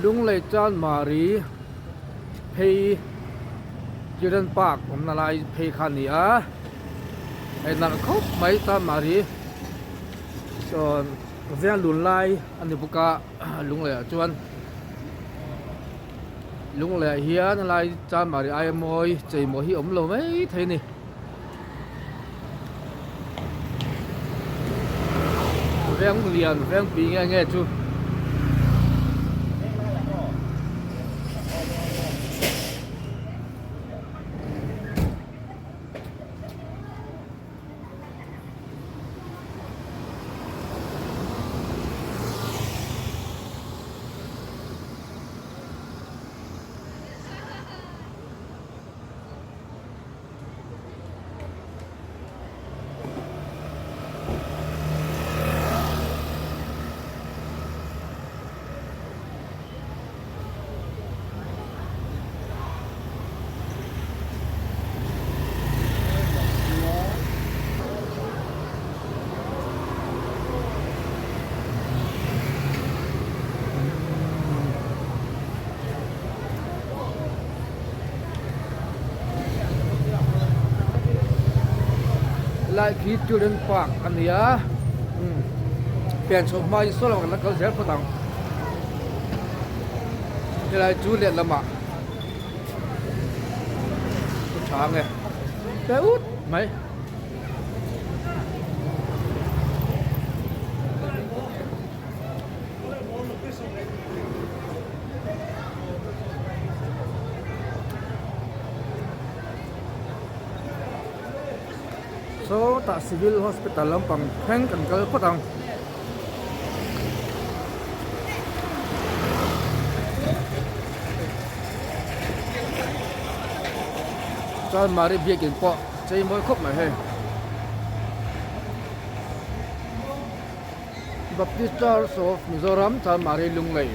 Lunglei Chanmari phei Children Park awmna lai phei kha a ni a hei nalh khawp mai Chanmari chuan veng lun lai a ni bawk a Lunglei ah chuan Lunglei ah hian helai Chanmari aia mawi cheimawi hi a awm lo mai thei a ni. Veng lian veng pui nge nge chu. Lai khi children park a ni a pian chhoh hma in saw lamah kan la kal zel phawt ang helai chu lehlamah thu tha nge pe ut mai. Sawtah civil hospital lampang thleng kan kal phawt ang. Chanmari biakin pawh chei mawi khawp mai hei. Baptist Church of Mizoram Chanmari Lunglei.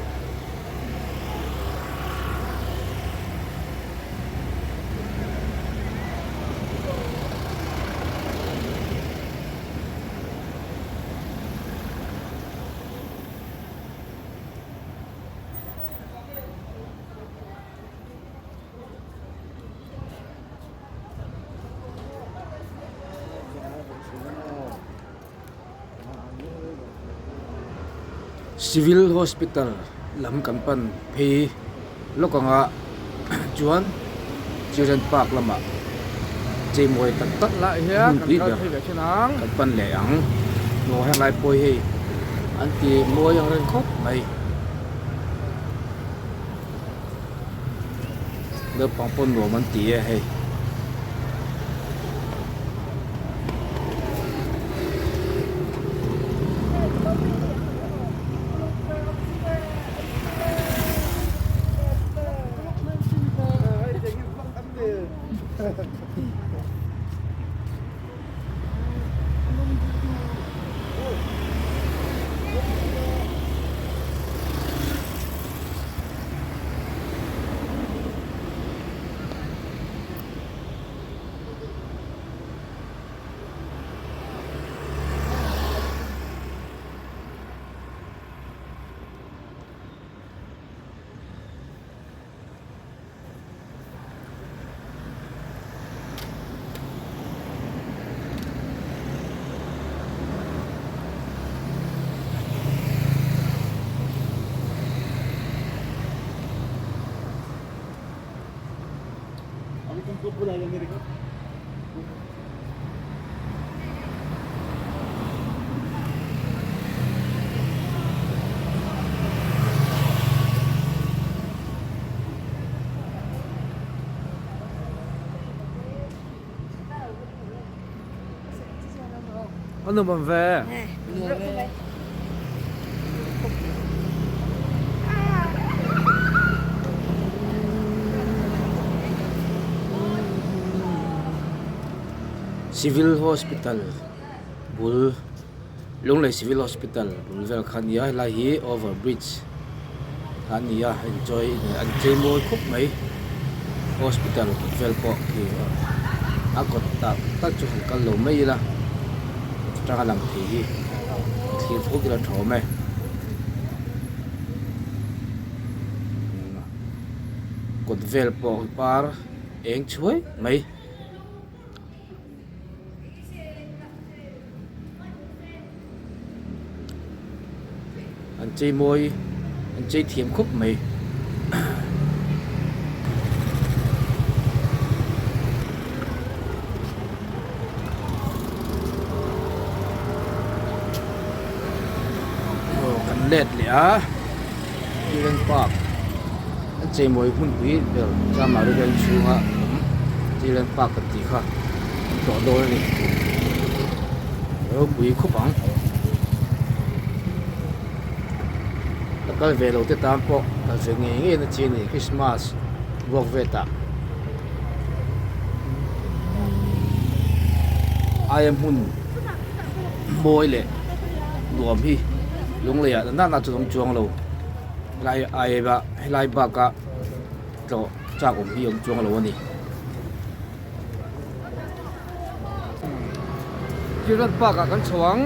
Civil Hospital lam kan pan phei lawk ang a chuan Children Park lamah cheimawi tak tak hmunpui ber kan pan leh ang maw henglai pawh hi hei an ti mawi ang reng khawp mai. Naupang pawh nuam an ti e hei. A nuam awm ve. Civil Hospital bul Lunglei Civil Hospital bul vel kha a ni a helai hi over bridge a ni a enjoy an chei mawi khawp mai hospital kawt vel pawh khi a kawt tak tak chu han kal lo mai ila atanga lang thei hi thlir phawt ila tha awm e. Kawt vel pawh par eng chhuai mai. An chei mawi an chei thiam khawp mai. Aw kan let leh a Children Park an chei mawi hmunpui ber Chamari veng chhunga awm Children Park kan tih kha an tlawh dawn a ni ropui khawp ang a kal ve lo te tan pawh kal ve ngei ngei na chi a ni Christmas vuak vet ah aia hmun mawi leh nuam hi lunglei ah nana chu an awm chuang lo helai aia helai bak a tlawh chak awm hi a awm chuang lo a ni. Children Park ah kan chho ang.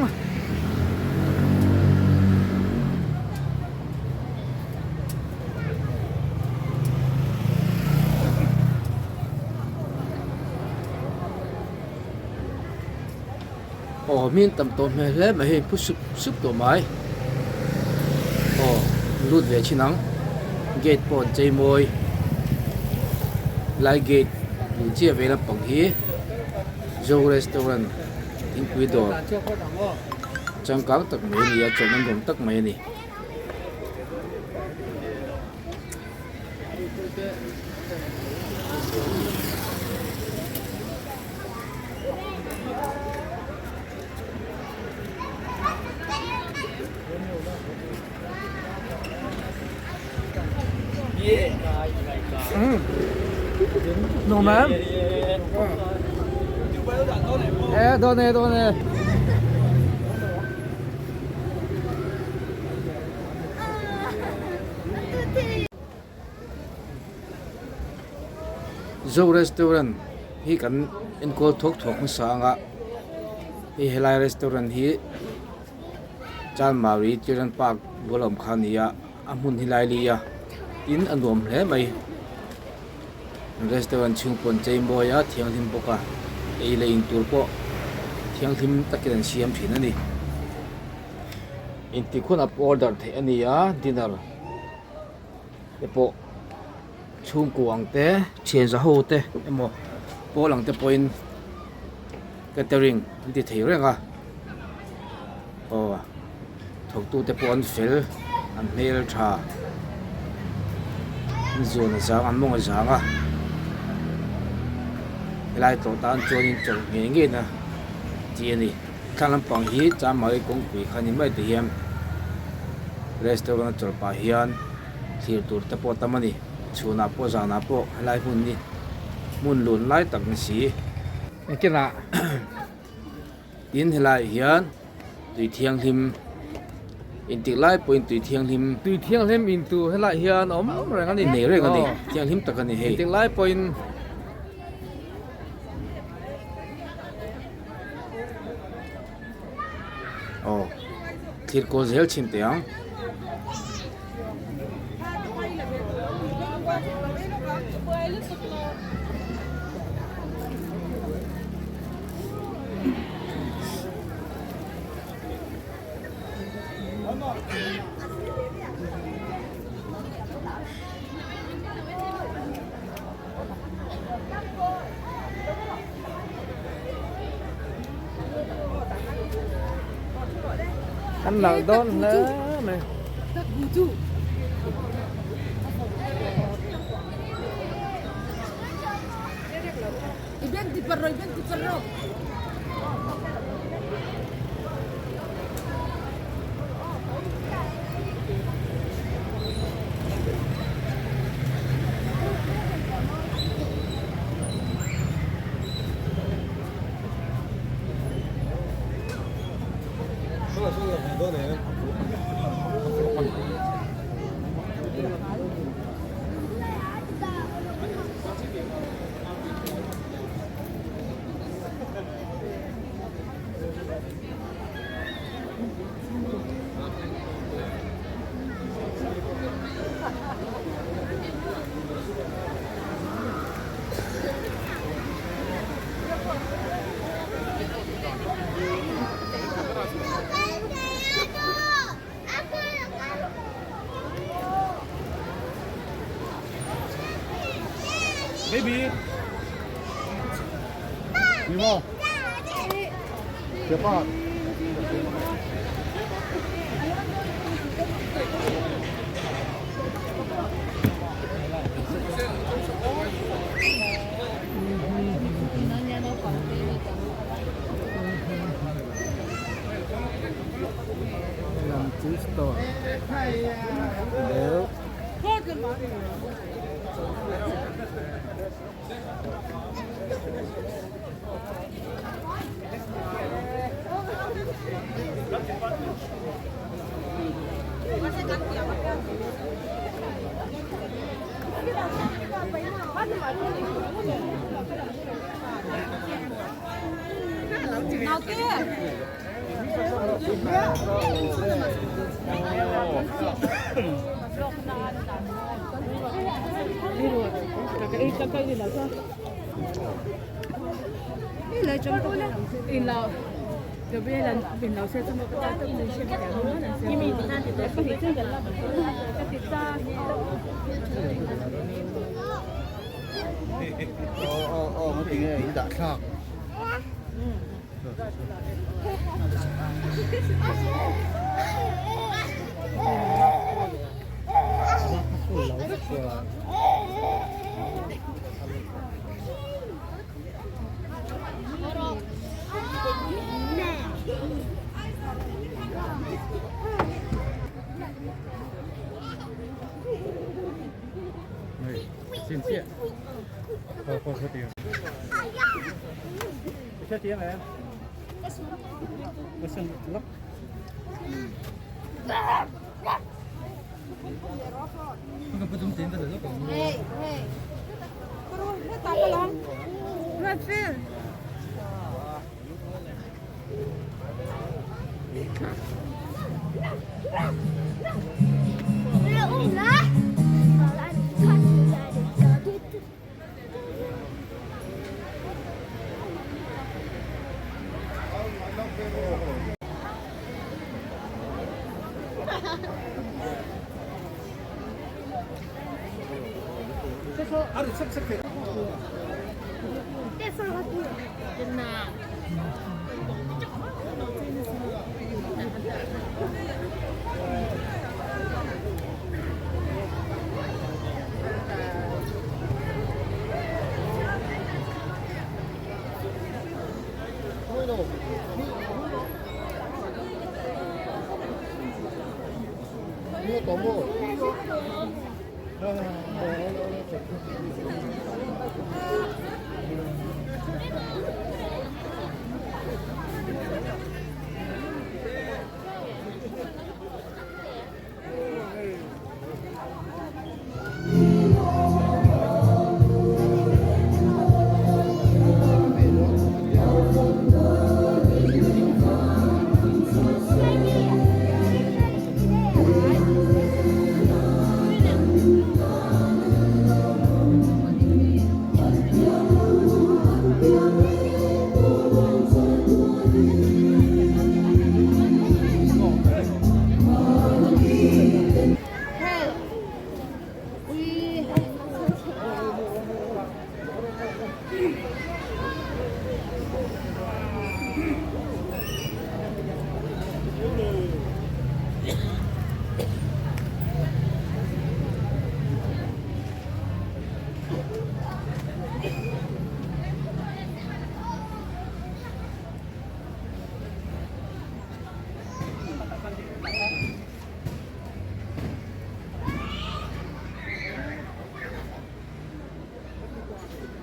Aw hming tam tawh hmel hle mai hei pu sup sup tawh mai aw lut ve thin ang gate pawh an chei mawi lai gate luh chiah ve lampang hi zo restaurant thingpui dawr changkang tak mai a ni a chawlhna nuam tak mai a ni. Nuam em? E dawn e dawn e. Zo restaurant hi kan enkawl thuak thuak hmasa ang a hei helai restaurant hi Chanmari Children Park bul a awm kha a ni a a hmun hi lai li a tin a nuam hle mai restaurant chhung pawh an chei mawi a thianghlim bawk a ei leh in tur pawh thianghlim takin an siam thin a ni engtik hunah pawh order theih a ni a dinner te pawh chhungkua ang te thian za ho te emaw pawl ang te pawhin catering an ti thei reng a aw thawktu te pawh an fel an hmel tha an zuan a zang an mawng a zang a helai tlawh tan chuanin chawlh ngei ngei na tih a ni. Thlang lampang hi Chamari kawngpui kha ni mai te hian restaurant a chawlh pah hian thlir tur te pawh a tam a ni chhunah pawh zanah pawh helai hmun hi hmun lun lai tak ni si engtinah tin helaiah hian tui thianghlim intik lai pawhin tui thianghlim tui thianghlim in tur helaiah hian a awm reng a ni nei reng a ni thianghlim tak a ni hei intik lai pawhin. Aw thlir kawl zel chhin teh ang. An nalh dawn hle mai.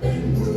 Thank